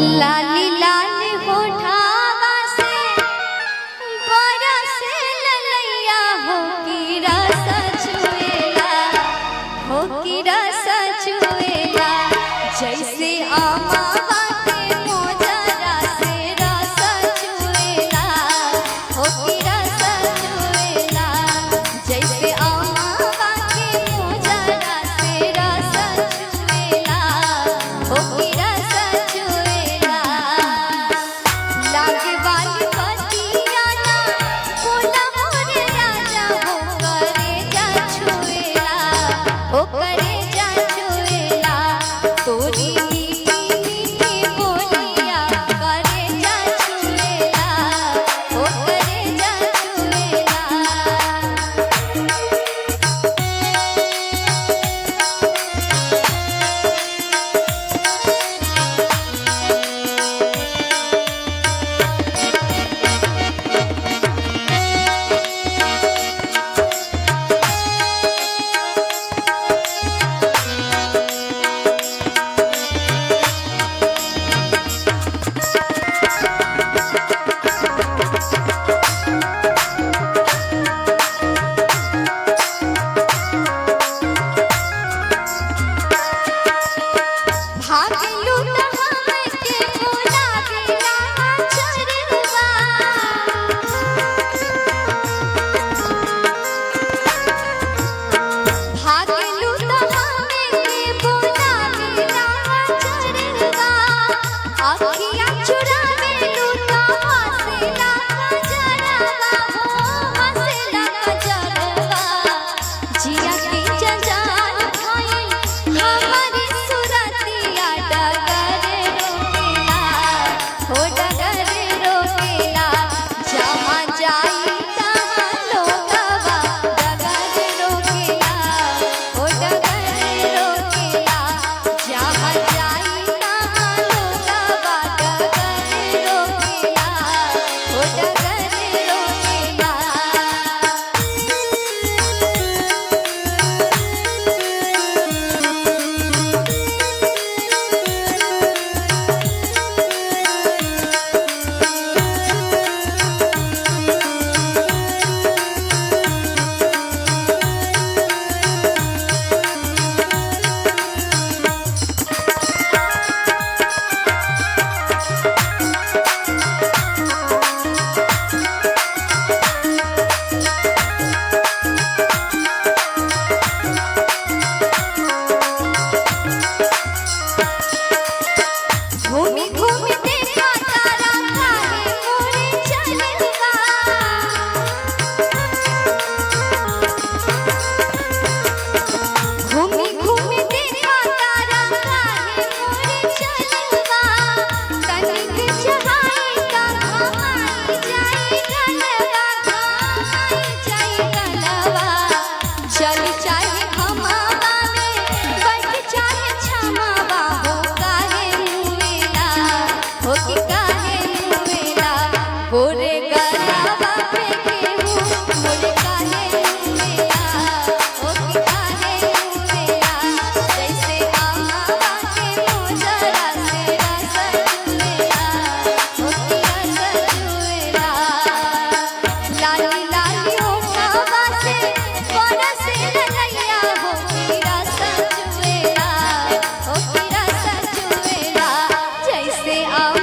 लाली लाली होठावा से बरसे ललैया हो की रस छुएला, हो की रस छुएला। जैसे आमावा के मोजरा से रस छुएला, हो की रस छुएला। जैसे आमावा के मोजरा से रस छुएला, हो की रस छुएला। लागे वाली पतिया ना बोला मोरे राजा हो करे जा छुएला, हो करे जा छुएला। तोरी मीठी मीठी बोलिया करे जा छुएला, हो करे जा छुएला। भागलू त हमके भुलावेला चरवा, भागलू त हमके भुलावेला चरवा। अखियाँ चुरावेलू त हँसेला कजरवा, हो हँसेला कजरवा। जिया के जंजाल भइल हमारी सुरतिया डगर रोकेला, हो डगर रोकेला। जहाँ जाई तहाँ लोगवा डगर रोकेला, हो डगर रोकेला। जहाँ जाई तहाँ लोगवा डगर रोकेला, हो डगर रोकेला। घूमी घूमी देखा तारा काहे मोरे चलवा, घूमी घूमी देखा तारा काहे मोरे चलवा। तनिक चढ़ाई का घमाई जाई गलवा, घमाई जाई गलवा। चल चाहे घमावा में बैठ चाहे छमावा, हो काहे मुवेला, हो कि काहे मुवेला। गोरे गलवा पे केहू मोरे काहे मुवेला, हो कि काहे मुवेला। जैसे आमावा के मोजरा से रस चुएला, हो कि रस चुएला। लाली लाली होठावा से बरसे ललैया, हो की रस चुएला, हो की रस चुएला। जैसे आम